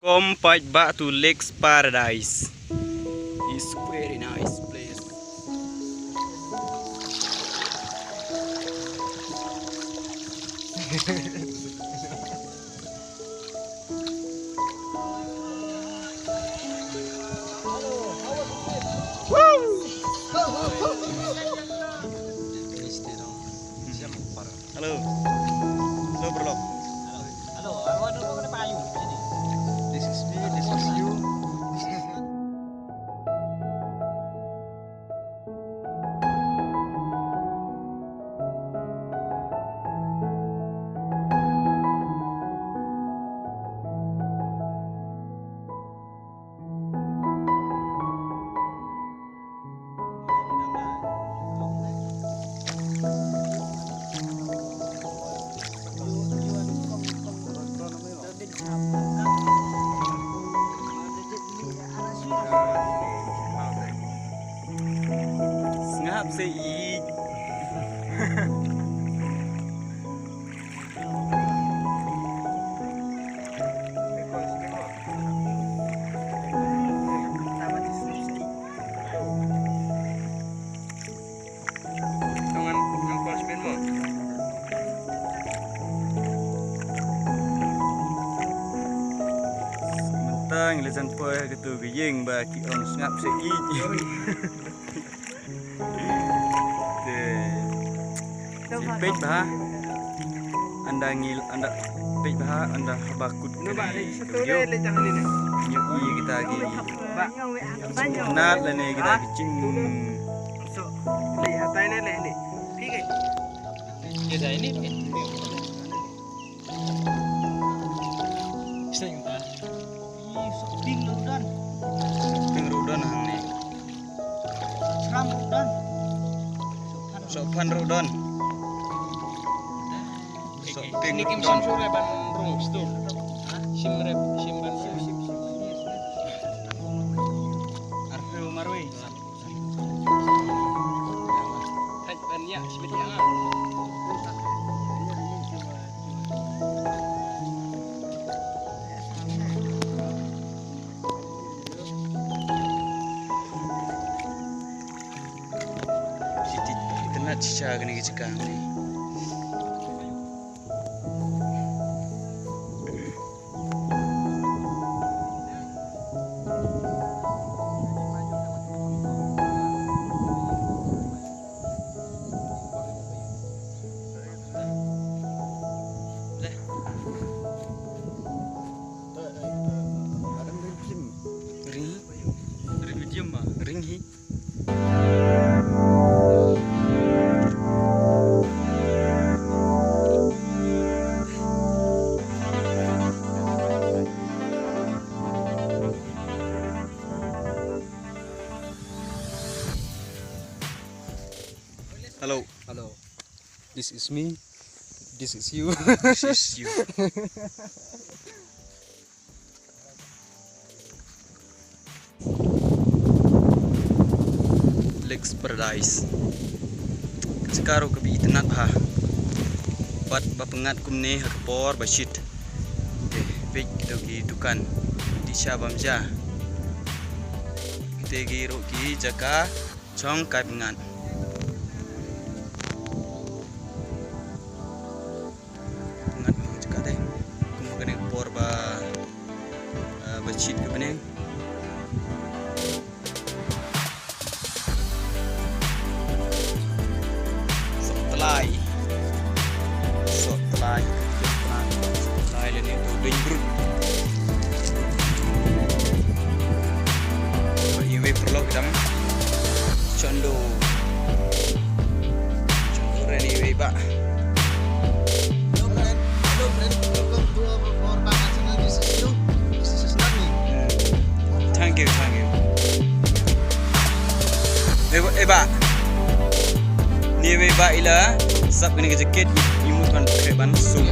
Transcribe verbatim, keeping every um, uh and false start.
Welcome back to Lakes Paradise. It's very nice place. Hello. Hello, bro. Hello. Hello. This is me, this is you. Sngap seh ïeit. Mynta ngi la jan poi ha katu ka ïing ba ki ong sngap seh ïeit. Te. Te peit bha. Ynda ngi, ynda peit bha, ynda haba kut ka ri ka ïew. Ngi ïohi kita ki. Ba. Nat lane kita ki jing. So, le hatai ne le ne. Phi ke. Kita ini. Sing ta. Ih, sohping ruh don. Sohping ruh don hangne. Sohsram ruh don. Sohphan ruh don. Sohping ruh don. Kim shim shuh re ban rung stu. Shim re, shim ban. Shim, shim, shim. Arphew marwei. Siti, itynnad shisha kane ka jaka ne. Ring. Ring medium ba. Ring hi. Hello. Hello. This is me. This is you. This is you. Lakes Paradise. Ka jaka ruh ka ba itynnad bha. Bad ba pyngngad kumne ha ka por ba shit. Te peit kito ki dukan. Dih sha bam ja. Kito ki ruh ki jaka chong kai pyngngad. Ngat mo jaka dei. Kum kane ka por ba, eh, ba shit ka bneng. Sohtlai. Sohtlai. Sohtlai lane to ding brut. Ba iwei paralok dang. Chondo. Chondo re ni wei ba. Hello friend, hello friend, welcome to our, our Bangla channel. This is you, this is not me. Thank you, thank you. Eh, ba, eh, ba. Ni wei ba ila sap kane ka jacket i mut ban kre ban sum.